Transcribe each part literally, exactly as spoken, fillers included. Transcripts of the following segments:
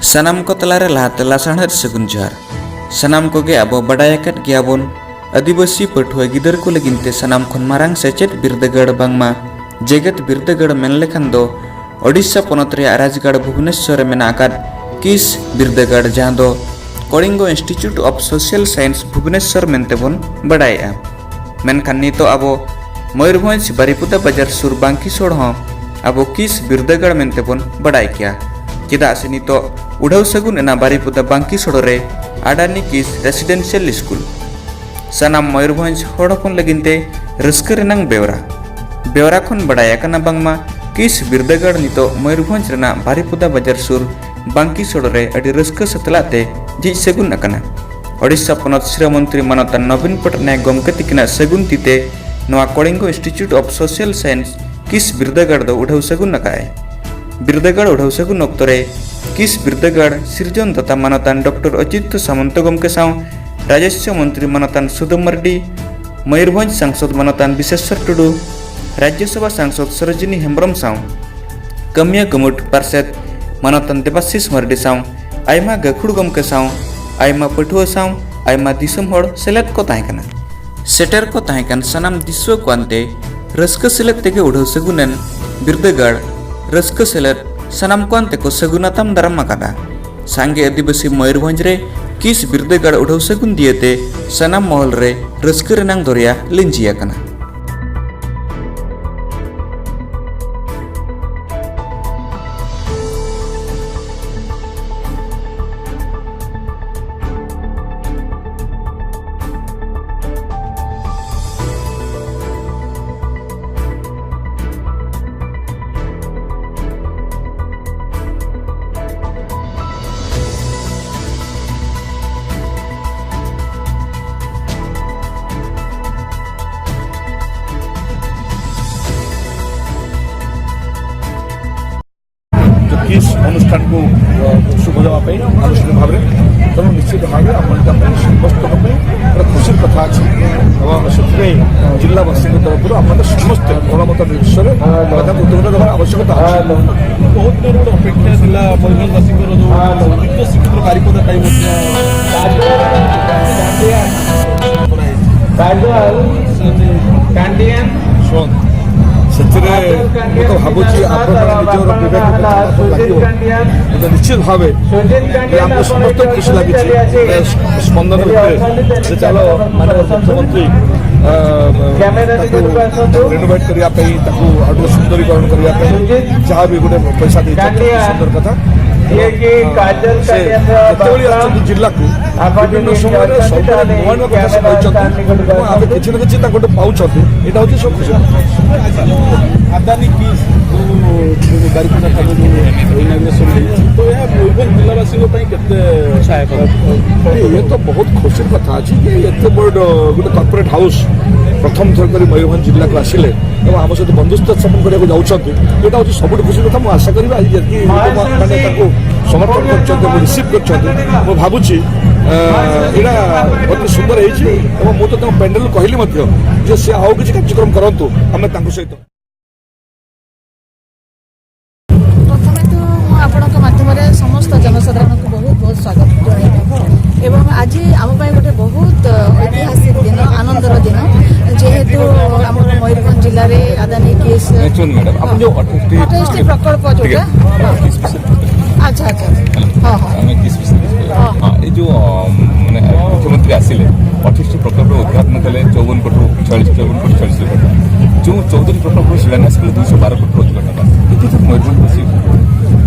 ᱥᱟᱱᱟᱢ ᱠᱚ ᱛᱟᱞᱟᱨᱮ ᱞᱟᱦᱟᱛᱮ ᱞᱟᱥᱟᱬᱦᱮᱫ ᱥᱟᱹᱜᱩᱱ ᱡᱚᱦᱟᱨ᱾ ᱥᱟᱱᱟᱢ ᱠᱚᱜᱮ ᱟᱵᱚ ᱵᱟᱰᱟᱭ ᱟᱠᱟᱫ ᱜᱮᱭᱟᱵᱚᱱ, ᱟᱹᱫᱤᱵᱟᱹᱥᱤ ᱯᱟᱹᱴᱷᱩᱣᱟᱹ ᱜᱤᱫᱟᱹᱨ ᱠᱚ ᱞᱟᱹᱜᱤᱫ ᱛᱮ ᱥᱟᱱᱟᱢ ᱠᱷᱚᱱ ᱢᱟᱨᱟᱝ ᱥᱮᱪᱮᱫ ᱵᱤᱨᱫᱟᱹᱜᱟᱲ ᱵᱟᱝᱢᱟ ᱡᱮᱜᱮᱛ ᱵᱤᱨᱫᱟᱹᱜᱟᱲ ᱢᱮᱱ ᱞᱮᱠᱷᱟᱱ ᱫᱚ ᱳᱰᱤᱥᱟ ᱯᱚᱱᱚᱛ ᱨᱮᱭᱟᱜ ᱨᱟᱡᱽᱜᱟᱲ ᱵᱷᱩᱵᱽᱱᱮᱥᱚᱨ ᱨᱮ ᱢᱮᱱᱟᱜ ᱟᱠᱟᱫ ᱠᱤᱥ ᱵᱤᱨᱫᱟᱹᱜᱟᱲ, ᱡᱟᱦᱟᱸ ᱫᱚ Kalinga institute of social science Bhubaneswar ᱢᱮᱱᱛᱮ ᱵᱚᱱ ᱵᱟᱰᱟᱭᱮᱜᱼᱟ᱾ ᱢᱮᱱᱠᱷᱟᱱ ᱱᱤᱛᱚᱜ ᱟᱵᱚ ᱢᱚᱭᱩᱨᱵᱷᱚᱸᱡᱽ ᱵᱟᱨᱤᱯᱚᱫᱟ ᱵᱟᱡᱟᱨ ᱥᱩᱨ ᱵᱟᱝᱠᱤᱥᱚᱲ ᱦᱚᱸ ᱟᱵᱚ ᱠᱤᱥ ᱵᱤᱨᱫᱟᱹᱜᱟᱲ ᱢᱮᱱᱛᱮ ᱵᱚᱱ ᱵᱟᱰᱟᱭ ᱠᱮᱭᱟ᱾ ᱪᱮᱫᱟᱜ ᱥᱮ ᱱᱤᱛᱚᱜ ᱩᱰᱷᱟᱹᱣ ᱥᱟᱹᱜᱩᱱ ᱮᱱᱟ ᱵᱟᱨᱤᱯᱚᱫᱟ ᱵᱟᱝᱠᱤᱥᱚᱲ ᱨᱮ ᱟᱰᱟᱱᱤ ᱠᱤᱥ ᱨᱮᱥᱤᱰᱮᱱᱥᱤᱭᱟᱞ ᱥᱠᱩᱞ᱾ ᱥᱟᱱᱟᱢ ᱢᱚᱭᱩᱨᱵᱷᱚᱸᱡᱽ ᱦᱚᱲ ᱦᱚᱯᱚᱱ ᱞᱟᱹᱜᱤᱫ ᱛᱮ ᱨᱟᱹᱥᱠᱟᱹ ᱨᱮᱱᱟᱝ ᱵᱮᱣᱨᱟ᱾ ᱵᱮᱣᱨᱟ ᱠᱷᱚᱱ ᱵᱟᱰᱟᱭ ᱟᱠᱟᱱᱟ ᱵᱟᱝᱢᱟ ᱠᱤᱥ ᱵᱤᱨᱫᱟᱹᱜᱟᱲ ᱱᱤᱛᱚᱜ ᱢᱚᱭᱩᱨᱵᱷᱚᱸᱡᱽ ᱨᱮᱱᱟᱜ ᱵᱟᱨᱤᱯᱚᱫᱟ ᱵᱟᱡᱟᱨ ᱥᱩᱨ ᱵᱟᱝᱠᱤᱥᱚᱲ ᱨᱮ ᱟᱹᱰᱤ ᱨᱟᱹᱥᱠᱟᱹ ᱥᱟᱛᱞᱟᱜ ᱛᱮ ᱡᱷᱤᱡ ᱥᱟᱹᱜᱩᱱ ᱟᱠᱟᱱᱟ᱾ ᱳᱰᱤᱥᱟ ᱯᱚᱱᱚᱛ ᱥᱤᱨᱟᱹ ᱢᱚᱱᱛᱨᱤ ᱢᱟᱱᱚᱛᱟᱱ ᱱᱚᱵᱤᱱ ᱯᱚᱴᱱᱟᱭᱮᱠ ᱜᱚᱢᱠᱮ ᱛᱤᱠᱤᱱᱟᱜ ᱥᱟᱹᱜᱩᱱ ᱛᱤᱛᱮ ᱱᱚᱣᱟ Kalinga institute of social science KISS ᱵᱤᱨᱫᱟᱹᱜᱟᱲ ᱫᱚ ᱩᱰᱷᱟᱹᱣ ᱥᱟᱹᱜᱩᱱ ᱟᱠᱟᱫᱼᱟᱭ᱾ ᱵᱤᱨᱫᱟᱹᱜᱟᱲ ᱩᱰᱷᱟᱹᱣ ᱥᱟᱹᱜᱩᱱ ᱚᱠᱛᱚ ᱨᱮ ᱠᱤᱥ ᱵᱤᱨᱫᱟᱹᱜᱟᱲ ᱥᱤᱨᱡᱚᱱ ᱫᱟᱛᱟ ᱢᱟᱱᱚᱛᱟᱱ ᱰᱚᱠᱴᱚᱨ ᱚᱪᱤᱱᱛᱚ ᱥᱟᱢᱚᱱᱛᱚ ᱜᱚᱢᱠᱮ ᱥᱟᱶ ᱨᱟᱡᱚᱥᱣᱚ ᱢᱚᱱᱛᱨᱤ ᱢᱟᱱᱚᱛᱟᱱ ᱥᱩᱫᱟᱹᱢ ᱢᱟᱨᱰᱤ, ᱢᱚᱭᱩᱨᱵᱷᱚᱸᱡᱽ ᱥᱟᱝᱥᱚᱫ ᱢᱟᱱᱚᱛᱟᱱ ᱵᱤᱥᱮᱥᱣᱚᱨ ᱴᱩᱰᱩ, ᱨᱟᱡᱽᱭᱚᱥᱚᱵᱷᱟ ᱥᱟᱝᱥᱚᱫ ᱥᱚᱨᱳᱡᱤᱱᱤ ᱦᱮᱢᱵᱨᱚᱢ ᱥᱟᱶ ᱠᱟᱹᱢᱤᱭᱟᱹ ᱜᱩᱢᱩᱴ ᱯᱟᱨᱥᱮᱛ ᱢᱟᱱᱚᱛᱟᱱ ᱫᱮᱵᱟᱥᱤᱥ ᱢᱟᱨᱰᱤ ᱥᱟᱶ ᱟᱭᱢᱟ ᱜᱟᱹᱠᱷᱩᱲ ᱜᱚᱢᱠᱮ ᱥᱟᱶ ᱟᱭᱢᱟ ᱯᱟᱹᱴᱷᱩᱣᱟᱹ ᱥᱟᱶ ᱟᱭᱢᱟ ᱫᱤᱥᱚᱢ ᱦᱚᱲ ᱥᱮᱞᱮᱫ ᱠᱚ ᱛᱟᱦᱮᱸ ᱠᱟᱱᱟ᱾ ᱥᱮᱴᱮᱨ ᱠᱚ ᱛᱟᱦᱮᱸ ᱠᱟᱱ ᱥᱟᱱᱟᱢ ᱫᱤᱥᱩᱣᱟᱹ ᱠᱚ ᱟᱱᱛᱮ ᱨᱟᱹᱥᱠᱟᱹ ᱥᱮᱞᱮᱫ ᱛᱮᱜᱮ ᱩᱰᱷᱟᱹᱣ ᱥᱟᱹᱜᱩᱱ ᱮᱱ ᱵᱤᱨᱫᱟᱹᱜᱟᱲ ᱨᱟᱹᱥᱠᱟᱹ ᱥᱮᱞᱮᱫ ᱥᱟᱱᱟᱢ ᱠᱚ ᱟᱱᱛᱮ ᱠᱚ ᱥᱟᱹᱜᱩᱱ ᱟᱛᱟᱝ ᱫᱟᱨᱟᱢ ᱟᱠᱟᱫᱟ᱾ ᱥᱟᱸᱜᱮ ᱟᱹᱫᱤᱵᱟᱹᱥᱤ ᱢᱚᱭᱩᱨᱵᱷᱚᱸᱡᱽ ᱨᱮ ᱠᱤᱥ ᱵᱤᱨᱫᱟᱹᱜᱟᱲ ᱩᱰᱷᱟᱹᱣ ᱥᱟᱹᱜᱩᱱ ᱫᱤᱭᱟᱹᱛᱮ ᱥᱟᱱᱟᱢ ᱢᱚᱦᱚᱞ ᱨᱮ ᱨᱟᱹᱥᱠᱟᱹ ᱨᱮᱱᱟᱝ ᱫᱚᱨᱭᱟ ᱞᱤᱸᱡᱤ ᱟᱠᱟᱱᱟ᱾ ତ କିସ୍ ଅନୁଷ୍ଠାନକୁ, ଅ, ଶୁଭ ଦେବା ପାଇଁ ଆନୁଷ୍ଠାନିକ ଭାବରେ, ତେଣୁ ନିଶ୍ଚିତ ଭାବେ ଆପଣଙ୍କ ପାଇଁ ସମସ୍ତଙ୍କ ପାଇଁ ଗୋଟେ ଖୁସିର କଥା ଅଛି ଏବଂ ସେଥିପାଇଁ ଜିଲ୍ଲାବାସୀଙ୍କ ତରଫରୁ ଆପଣମାନେ ସମସ୍ତେ ଗଣମତ ନିର୍ଦ୍ଦେଶରେ ତାଙ୍କୁ ଉତ୍ତର ଦେବାର ଆବଶ୍ୟକତା ଅଛି। ବହୁତ ଦିନରୁ ଗୋଟେ ଅପେକ୍ଷା ଥିଲା ମୟୂରଭଞ୍ଜବାସୀଙ୍କର ଯୋଉ ଶ୍ରୀକ୍ଷେତ୍ର ବାରିପଦା ପାଇଁ ମଧ୍ୟ ଶୁଣନ୍ତୁ, ସେଥିରେ ମୁଁ ତ ଭାବୁଛି ଆପଣମାନେ ନିଜର ବିବେକ ବିବେଚନା ଲାଗିବ। କିନ୍ତୁ ନିଶ୍ଚିତ ଭାବେ ଯେ ଆମକୁ ସମସ୍ତଙ୍କୁ ଖୁସି ଲାଗିଛି। ସ୍ପନ୍ଦନ ଭିତରେ ସେ ଚାଲ ମାନର ମୁଖ୍ୟମନ୍ତ୍ରୀ, ଅ, ତାକୁ ରିନୋଭେଟ୍ କରିବା ପାଇଁ, ତାକୁ ଆଉ ଟିକେ ସୁନ୍ଦରୀକରଣ କରିବା ପାଇଁ ଯାହା ବି ଗୋଟେ ପଇସା ଦେଇଛନ୍ତି, ସୁନ୍ଦର କଥା। ଏବଂ, ଅ, ସେ ଯେତେବେଳେ ଆସୁଛନ୍ତି ଜିଲ୍ଲାକୁ, ବିଭିନ୍ନ ସମୟରେ ସବୁବେଳେ ନୂଆ ନୂଆ କଥା ସେ କହିଛନ୍ତି ଏବଂ ଆମେ କିଛି ନା କିଛି ତାଙ୍କଠୁ ପାଉଛନ୍ତି। ଏଇଟା ହଉଛି ସବୁ ଖୁସି। ଆଜି ଯୋଉ ଆଦାନୀ କିସ୍ ଯୋଉ ବାରିପଦା ଠାରୁ ଯୋଉ ଇନାଗୁରେସନ ହେଇଛି, ତ ଏହା ମୟୂରଭଞ୍ଜ ଜିଲ୍ଲାବାସୀଙ୍କ ପାଇଁ କେତେ ସହାୟକ? ଇଏ ତ ବହୁତ ଖୁସିର କଥା ଅଛି ଯେ ଏତେ ବଡ଼ ଗୋଟେ କର୍ପୋରେଟ ହାଉସ୍ ପ୍ରଥମ ଥର କରି ମୟୂରଭଞ୍ଜ ଜିଲ୍ଲାକୁ ଆସିଲେ ଏବଂ ଆମ ସହିତ ବନ୍ଧୁତ୍ୱ ସ୍ଥାପନ କରିବାକୁ ଯାଉଛନ୍ତି। ଏଇଟା ହଉଛି ସବୁଠୁ ଖୁସି କଥା। ମୁଁ ଆଶା କରିବି ଆଜି ଯେତିକି ଲୋକମାନେ ତାଙ୍କୁ ସମର୍ଥନ କରିଛନ୍ତି ଏବଂ ରିସିଭ୍ କରିଛନ୍ତି, ମୁଁ ଭାବୁଛି, ଅ, ଏଇଟା ଅତି ସୁନ୍ଦର ହେଇଛି ଏବଂ ମୁଁ ତ ତାଙ୍କ ପ୍ୟାନେଲ କହିଲି ମଧ୍ୟ ଯେ ସେ ଆଉ କିଛି କାର୍ଯ୍ୟକ୍ରମ କରନ୍ତୁ, ଆମେ ତାଙ୍କ ସହିତ। ପ୍ରଥମେ ତ ମୁଁ ଆପଣଙ୍କ ମାଧ୍ୟମରେ ସମସ୍ତ ଜନସାଧାରଣଙ୍କୁ ବହୁତ ବହୁତ ସ୍ୱାଗତ ଜଣାଇବି ଏବଂ ଆଜି ଆମ ପାଇଁ ଗୋଟେ ବହୁତ, ଅ, ଐତିହାସିକ ଦିନ, ଆନନ୍ଦର ଦିନ, ଯେହେତୁ ଆମର ମୟୂରଭଞ୍ଜ ଜିଲ୍ଲାରେ ଆଦାନୀ କିସ୍ ମ୍ୟାଡ଼ାମ, ଆପଣ ଯୋଉ ଅଠେଇଶଟି ଅଠେଇଶଟି ପ୍ରକଳ୍ପ ଯୋଉଟା। ଆଚ୍ଛା, ଆଚ୍ଛା। ହଁ, ହଁ। ଆମେ କିସ୍ ବିଷୟରେ ହଁ। ହଁ, ଏଇ ଯୋଉ, ଅ, ମାନେ, ମୁଖ୍ୟମନ୍ତ୍ରୀ ଆସିଲେ, ଅଠେଇଶଟି ପ୍ରକଳ୍ପର ଉଦ୍ଘାଟନ କଲେ, ଚଉବନ କୋଟିରୁ ଛୟାଳିଶ, ଚଉବନ କୋଟି ଛୟାଳିଶ ଲକ୍ଷ ଟଙ୍କା। ଯୋଉ ଚଉଦଟି ପ୍ରକଳ୍ପର ଶିଳାନ୍ୟାସ କଲେ, ଦୁଇଶହ ବାର କୋଟି ରୋଜଗାର ଟଙ୍କା। ଏଥିରେ ମୟୂରଭଞ୍ଜବାସୀ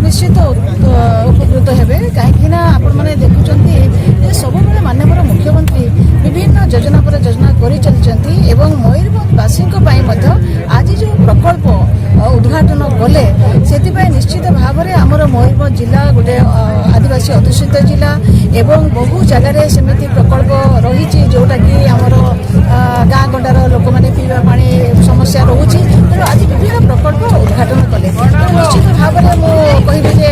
ନିଶ୍ଚିତ, ଅ, ଉପକୃତ ହେବେ, କାହିଁକିନା ଆପଣମାନେ ଦେଖୁଛନ୍ତି ଯେ ସବୁବେଳେ ମାନ୍ୟବର ମୁଖ୍ୟମନ୍ତ୍ରୀ ବିଭିନ୍ନ ଯୋଜନା ପରେ ଯୋଜନା କରି ଚାଲିଛନ୍ତି ଏବଂ ମୟୂରଭଞ୍ଜବାସୀଙ୍କ ପାଇଁ ମଧ୍ୟ ଆଜି ଯେଉଁ ପ୍ରକଳ୍ପ, ଅ, ଉଦ୍ଘାଟନ କଲେ, ସେଥିପାଇଁ ନିଶ୍ଚିତ ଭାବରେ ଆମର ମୟୂରଭଞ୍ଜ ଜିଲ୍ଲା ଗୋଟେ, ଅ, ଆଦିବାସୀ ଅଧ୍ୟୁଷିତ ଜିଲ୍ଲା ଏବଂ ବହୁ ଜାଗାରେ ସେମିତି ପ୍ରକଳ୍ପ ରହିଛି, ଯେଉଁଟାକି ଆମର, ଅ, ଗାଁ ଗଣ୍ଡାର ଲୋକମାନେ ପିଇବା ପାଣି ସମସ୍ୟା ରହୁଛି। ତେଣୁ ଆଜି ବିଭିନ୍ନ ପ୍ରକଳ୍ପ ଉଦ୍ଘାଟନ କଲେ, ତେଣୁ ନିଶ୍ଚିତ ଭାବରେ ମୁଁ କହିବି ଯେ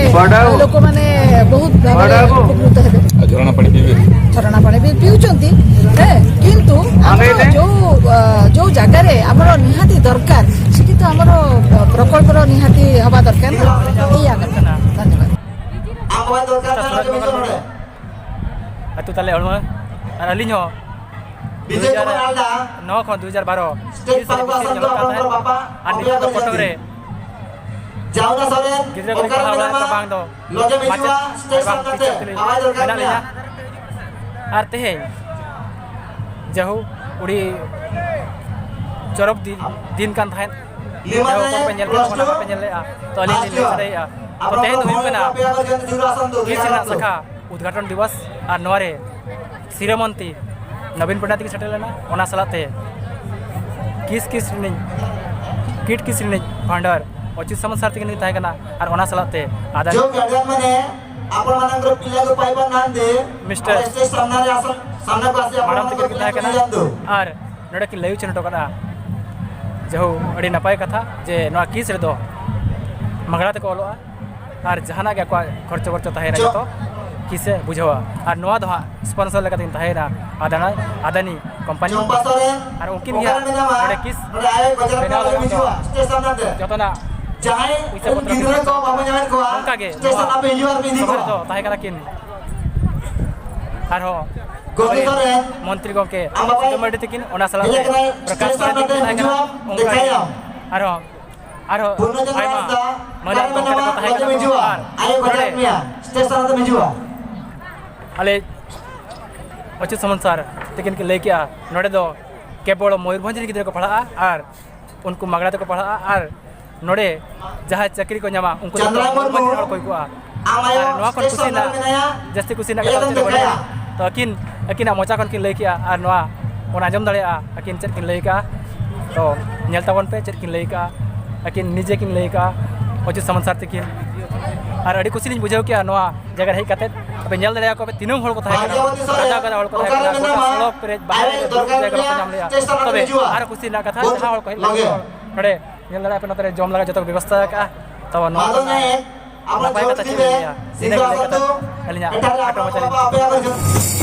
ଲୋକମାନେ ବହୁତ ଭାବରେ ଉପକୃତ ହେବେ। ଆଉ ଝରଣା ପାଣି ପିଇବେ? ଝରଣା ପାଣି ବି ପିଉଛନ୍ତି, ହେ, କିନ୍ତୁ ଆମର ଯେଉଁ, ଅ, ଯେଉଁ ଜାଗାରେ ଆମର ନିହାତି ଦରକାର, ସେଠି ତ ଆମର ପ୍ରକଳ୍ପର ନିହାତି ହବା ଦରକାର ନା। ଏଇଆ କଥା। ଧନ୍ୟବାଦ। ᱟᱹᱛᱩ ᱛᱟᱞᱮ ᱦᱚᱲᱢᱚ ᱟᱨ ᱟᱹᱞᱤᱧ ᱦᱚᱸ ᱫᱩ ᱦᱟᱡᱟᱨ ᱱᱚ ᱠᱷᱚᱱ ᱫᱩ ᱦᱟᱡᱟᱨ ᱵᱟᱨᱚ ᱛᱤᱥ ᱨᱮ ᱵᱮᱥᱤ ᱧᱮᱞᱚᱜ ᱠᱟᱱ ᱛᱟᱦᱮᱸᱫ᱾ ᱟᱨ ᱱᱤᱛᱚᱜ ᱫᱚ ᱠᱚᱴᱚᱠ ᱨᱮ ᱜᱤᱫᱽᱨᱟᱹ ᱠᱚ ᱯᱟᱲᱦᱟᱣ ᱵᱟᱲᱟᱭᱮᱫ ᱠᱚᱣᱟ, ᱵᱟᱝ ᱫᱚ ᱢᱟᱪᱮᱫ ᱟᱨ ᱵᱟᱝ ᱴᱤᱪᱟᱨ ᱠᱷᱟᱹᱞᱤ ᱢᱮᱱᱟᱜ ᱞᱤᱧᱟ᱾ ᱟᱨ ᱛᱮᱦᱮᱧ ᱡᱟᱦᱳ ᱟᱹᱰᱤ ᱪᱚᱨᱚᱠ ᱫᱤᱱ, ᱫᱤᱱ ᱠᱟᱱ ᱛᱟᱦᱮᱸᱫ᱾ ᱡᱟᱦᱳ ᱚᱠᱚᱭ ᱯᱮ ᱧᱮᱞ ᱠᱮᱫ, ᱚᱱᱟ ᱵᱟᱯᱮ ᱧᱮᱞ ᱞᱮᱫᱼᱟ, ᱛᱚ ᱟᱹᱞᱤᱧ ᱞᱤᱧ ᱞᱟᱹᱭ ᱥᱟᱰᱮᱭᱮᱫᱼᱟ᱾ ᱛᱚ ᱛᱮᱦᱮᱧ ᱫᱚ ᱦᱩᱭᱩᱜ ᱠᱟᱱᱟ ᱠᱤᱥ ᱨᱮᱱᱟᱜ ᱥᱟᱠᱷᱟ ᱩᱫᱽᱜᱷᱟᱴᱚᱱ ᱫᱤᱵᱚᱥ, ᱟᱨ ᱱᱚᱣᱟ ᱨᱮ ᱥᱤᱨᱟᱹ ᱢᱚᱱᱛᱨᱤ ᱱᱚᱵᱤᱱ ᱯᱚᱴᱱᱟᱭᱮᱠ ᱛᱟᱹᱠᱤᱱ ᱥᱮᱴᱮᱨ ᱞᱮᱱᱟ᱾ ᱚᱱᱟ ᱥᱟᱞᱟᱜ ᱛᱮ ᱠᱤᱥ ᱠᱤᱥ ᱨᱤᱱᱤᱡ, ᱠᱤᱴ ᱠᱤᱥ ᱨᱤᱱᱤᱡ ᱯᱷᱟᱣᱩᱱᱰᱟᱨ ᱚᱪᱩᱛ ᱥᱟᱢᱚᱱᱛ ᱥᱟᱨ ᱛᱟᱹᱠᱤᱱ ᱠᱤᱱ ᱛᱟᱦᱮᱸ ᱠᱟᱱᱟ, ᱟᱨ ᱚᱱᱟ ᱥᱟᱞᱟᱜ ᱛᱮ ᱟᱫᱟᱱ ଯୋଉ ଗାର୍ଡିଆନ ମାନେ ଆପଣମାନଙ୍କର ପିଲାକୁ ପାଇପାରୁନାହାନ୍ତି, ମିଷ୍ଟର ଆପଣ ଷ୍ଟେଜ ସାମ୍ନାରେ ଆସନ୍ତୁ, ସାମ୍ନାକୁ ଆସି ମ୍ୟାଡାମ ଆପଣମାନଙ୍କର ତᱟᱹକିᱱ ᱠᱤᱱ ᱛᱟᱦᱮᱸ ପିଲାକୁ କᱟᱱᱟ, ନେଇଯାଆନ୍ତୁ। ᱟᱨ ᱱᱚᱰᱮ ᱠᱤᱱ ᱞᱟᱹᱭ ᱩᱪᱷᱟᱹᱱ ᱦᱚᱴᱚ ᱠᱟᱫᱟ᱾ ᱡᱟᱦᱳ ᱟᱹᱰᱤ ᱱᱟᱯᱟᱭ ᱠᱟᱛᱷᱟ ᱡᱮ ᱱᱚᱣᱟ ᱠᱤᱥ ᱨᱮᱫᱚ ᱢᱟᱜᱽᱲᱟ ᱛᱮᱠᱚ ᱚᱞᱚᱜᱼᱟ᱾ ᱟᱨ ᱡᱟᱦᱟᱱᱟᱜ ᱜᱮ ᱟᱠᱚᱣᱟᱜ ᱠᱷᱚᱨᱪᱚ ᱵᱚᱨᱪᱚ ᱛᱟᱦᱮᱸᱭᱮᱱᱟ, ᱡᱚᱛᱚ ᱠᱤᱥᱮ ᱵᱩᱡᱷᱟᱹᱣᱟ᱾ ᱟᱨ ᱱᱚᱣᱟ ᱫᱚ ᱦᱟᱸᱜ ᱥᱯᱚᱱᱥᱚᱨ ᱞᱮᱠᱟᱛᱤᱧ ᱛᱟᱦᱮᱸᱭᱮᱱᱟ ᱟᱫᱟᱱᱟ, ᱟᱫᱟᱱᱤ ᱠᱳᱢᱯᱟᱱᱤ᱾ ᱪᱚᱢᱯᱟ ᱥᱚᱨᱮᱱ ᱟᱨ ᱩᱱᱠᱤᱱ ᱜᱮ ᱚᱠᱟᱨᱮ ᱦᱟᱸᱜ ᱢᱮᱱᱟᱢᱟ? ᱱᱚᱰᱮ ᱠᱤᱥ ᱱᱚᱰᱮ ᱟᱭᱳ ᱵᱟᱡᱟᱨ ᱵᱮᱱᱟᱣ ᱠᱷᱚᱱᱟᱜ ᱞᱟᱹᱜᱤᱫ ᱫᱚ ᱥᱴᱮᱥᱚᱱ ᱱᱟᱛᱮ᱾ ᱡᱚᱛᱚᱱᱟᱜ ᱡᱟᱦᱟᱸᱭ ᱯᱩᱭᱥᱟᱹ ᱨᱮᱱ ᱯᱚᱛᱨᱚ ᱜᱤᱫᱽᱨᱟᱹ ᱠᱚ ᱵᱟᱵᱚ ᱧᱟᱢᱮᱫ ᱠᱚᱣᱟ, ᱱᱚᱝᱠᱟ ᱜᱮ ᱥᱴᱮᱥᱚᱱ ᱱᱚᱣᱟ ᱟᱯᱮ ᱦᱤᱡᱩᱜ ᱟᱨ ᱯᱮ ᱤᱫᱤ ᱥᱚᱵᱷᱟ ᱠᱚᱣᱟ᱾ ᱨᱮᱫᱚ ᱛᱟᱦᱮᱸ ᱠᱟᱱᱟ ᱠᱤᱱ᱾ ᱟᱨᱦᱚᱸ ᱜᱚᱢᱠᱮ ᱥᱚᱨᱮᱱ, ᱢᱚᱱᱛᱨᱤ ᱜᱚᱢᱠᱮ ᱟᱢ ᱵᱟᱵᱟᱭ ᱥᱩᱫᱟᱹᱢ ᱢᱟᱨᱰᱤ ᱛᱟᱹᱠᱤᱱ, ᱚᱱᱟ ᱥᱟᱞᱟᱜ ᱦᱮᱡ ᱛᱮ ᱟᱠᱟᱱᱟᱭ ᱯᱨᱚᱠᱟᱥ ᱥᱴᱮᱥᱚᱱ ᱥᱚᱨᱮᱱ ᱱᱟᱛᱮ ᱛᱟᱹᱠᱤᱱ ᱛᱟᱦᱮᱸ ᱠᱟᱱᱟ, ᱦᱤᱡᱩᱜ ᱟᱢ, ᱚᱱᱠᱟ ᱜᱮ᱾ ᱫᱮᱠᱷᱟᱭᱟᱢ᱾ ᱟᱨᱦᱚᱸ ᱟᱨᱦᱚᱸ ᱯᱩᱨᱱᱚᱪᱚᱸᱫᱽᱨᱚ ᱟᱭᱢᱟ ᱦᱟᱸᱥᱫᱟ, ᱢᱟᱹᱱᱟᱱ ᱚᱠᱟᱨᱮ ᱜᱚᱢᱠᱮ ᱢᱮᱱᱟᱢᱟ? ᱛᱟᱠᱚ ᱛᱟᱦᱮᱸ ᱞᱚᱜᱮᱢ ᱠᱟᱱᱟ ᱠᱚ᱾ ᱦᱤᱡᱩᱜᱼᱟ᱾ ᱟᱨ ᱟᱭᱳ ᱵᱟᱡᱟᱨ ᱱᱚᱰᱮ ᱢᱮᱭᱟ, ᱥᱴᱮᱥᱚᱱ ᱨᱮᱢ ᱦᱤᱡᱩᱜᱼᱟ᱾ ᱟᱞᱮ ᱚᱪᱩᱛ ᱥᱟᱢᱚᱱᱛ ᱥᱟᱨ ᱛᱟᱹᱠᱤᱱ ᱠᱤᱱ ᱞᱟᱹᱭ ᱠᱮᱜᱼᱟ, ᱱᱚᱰᱮ ᱫᱚ ᱠᱮᱵᱚᱞ ᱢᱚᱭᱩᱨᱵᱷᱚᱸᱡᱽ ᱨᱮᱱ ᱜᱤᱫᱽᱨᱟᱹ ᱠᱚ ᱯᱟᱲᱦᱟᱜᱼᱟ ᱟᱨ ᱩᱱᱠᱩ ᱢᱟᱜᱽᱲᱟ ᱛᱮᱠᱚ ᱯᱟᱲᱦᱟᱜᱼᱟ᱾ ᱟᱨ ᱱᱚᱰᱮ ᱡᱟᱦᱟᱸᱭ ᱪᱟᱹᱠᱨᱤ ᱠᱚ ᱧᱟᱢᱟ, ᱩᱱᱠᱩ ᱫᱚ ᱪᱟᱸᱫᱽᱨᱟ ᱢᱩᱨᱢᱩ, ᱢᱚᱭᱩᱨᱵᱷᱚᱸᱡᱽ ᱨᱮᱱ ᱦᱚᱲ ᱠᱚ ᱦᱩᱭ ᱠᱚᱜᱼᱟ᱾ ᱟᱢ ᱟᱭᱳ ᱟᱨ ᱱᱚᱣᱟ ᱠᱷᱚᱱ ᱥᱴᱮᱥᱚᱱ ᱠᱩᱥᱤ ᱨᱮᱱᱟᱜ, ᱨᱮ ᱢᱮᱱᱟᱭᱟ, ᱡᱟᱹᱥᱛᱤ ᱠᱩᱥᱤ ᱨᱮᱱᱟᱜ ᱠᱟᱛᱷᱟ ᱮᱭᱟᱭ ᱪᱮᱫ ᱦᱚᱸ ᱫᱮᱠᱷᱟᱭᱟ᱾ ᱵᱟᱹᱱᱩᱜᱼᱟ᱾ ᱛᱚ ᱟᱹᱠᱤᱱ, ᱟᱹᱠᱤᱱᱟᱜ ᱢᱚᱪᱟ ᱠᱷᱚᱱ ᱠᱤᱱ ᱞᱟᱹᱭ ᱠᱮᱜᱼᱟ ᱟᱨ ᱱᱚᱣᱟ ᱵᱚᱱ ᱟᱸᱡᱚᱢ ᱫᱟᱲᱮᱭᱟᱜᱼᱟ, ᱟᱹᱠᱤᱱ ᱪᱮᱫ ᱠᱤᱱ ᱞᱟᱹᱭ ᱠᱟᱜᱼᱟ᱾ ᱛᱚ ᱧᱮᱞ ᱛᱟᱵᱚᱱ ᱯᱮ ᱪᱮᱫ ᱠᱤᱱ ᱞᱟᱹᱭ ᱠᱟᱜᱼᱟ, ᱟᱹᱠᱤᱱ ᱱᱤᱡᱮ ᱠᱤᱱ ᱞᱟᱹᱭ ᱠᱟᱜᱼᱟ ᱚᱪᱩᱛ ᱥᱟᱢᱚᱱᱛ ᱥᱟᱨ ᱛᱟᱹᱠᱤᱱ᱾ ᱟᱨ ᱟᱹᱰᱤ ᱠᱩᱥᱤ ᱞᱤᱧ ᱵᱩᱡᱷᱟᱹᱣ ᱠᱮᱜᱼᱟ ᱱᱚᱣᱟ ᱡᱟᱭᱜᱟ ᱨᱮ ᱦᱮᱡ ᱠᱟᱛᱮᱫ᱾ ᱟᱯᱮ ᱧᱮᱞ ᱫᱟᱲᱮᱭᱟᱠᱚ ᱯᱮ ᱛᱤᱱᱟᱹᱝ ᱦᱚᱲ ᱠᱚ ᱛᱟᱦᱮᱸ ᱠᱟᱱᱟ, ᱵᱷᱟᱜᱽᱭᱟᱵᱚᱛᱤ ᱥᱚᱨᱮᱱ, ᱜᱟᱫᱟ ᱜᱟᱫᱟ ᱦᱚᱲ ᱠᱚ ᱛᱟᱦᱮᱸ ᱚᱠᱟᱨᱮ ᱠᱟᱱᱟ, ᱜᱚᱴᱟ ᱢᱮᱱᱟᱢᱟ? ᱥᱚᱲᱚᱠ ᱯᱮᱨᱮᱡ ᱵᱟᱦᱟ ᱟᱭᱳ ᱨᱮ ᱫᱩᱲᱩᱵ ᱫᱚᱨᱠᱟᱨ ᱡᱟᱭᱜᱟ ᱵᱟᱠᱚ ᱢᱮᱭᱟ, ᱧᱟᱢ ᱞᱮᱜᱼᱟ᱾ ᱥᱴᱮᱥᱚᱱ ᱛᱚᱵᱮ ᱨᱮ ᱦᱤᱡᱩᱜᱼᱟ᱾ ᱟᱨᱚ ᱠᱩᱥᱤ ᱨᱮᱱᱟᱜ ᱠᱟᱛᱷᱟ, ᱵᱚᱱ ᱡᱟᱦᱟᱸ ᱦᱚᱲ ᱠᱚ ᱦᱮᱡ ᱞᱚᱜᱮ᱾ ᱞᱮᱱᱟ, ᱱᱚᱰᱮ ᱧᱮᱞ ᱫᱟᱲᱮᱭᱟᱜ ᱯᱮ ᱱᱚᱛᱮ ᱨᱮ ᱡᱚᱢ ᱞᱟᱜᱟ ᱡᱚᱛᱚ ᱠᱚ ᱵᱮᱵᱚᱥᱛᱷᱟ ᱟᱠᱟᱫᱼᱟ᱾ ᱛᱚ ᱱᱚᱣᱟ ᱢᱟᱫᱚ ᱱᱟᱭᱮᱠ, ᱟᱵᱚ ᱱᱟᱯᱟᱭ ᱠᱟᱛᱷᱟ ᱪᱮᱫ ᱡᱚᱢ ᱞᱤᱧ ᱞᱟᱹᱭᱟ? ᱥᱤᱫᱷᱟᱹ ᱤᱱᱟᱹ ᱜᱮ ᱞᱟᱹᱭ ᱠᱟᱛᱮ ᱟᱹᱞᱤᱧᱟᱜ ᱮᱴᱟᱜ ᱨᱮ ᱠᱷᱟᱴᱚ ᱢᱟᱪᱷᱟ ᱞᱤᱧ ᱟᱯᱮ ᱟᱜ ᱢᱩᱪᱟᱹᱫ ᱠᱮᱫᱟ᱾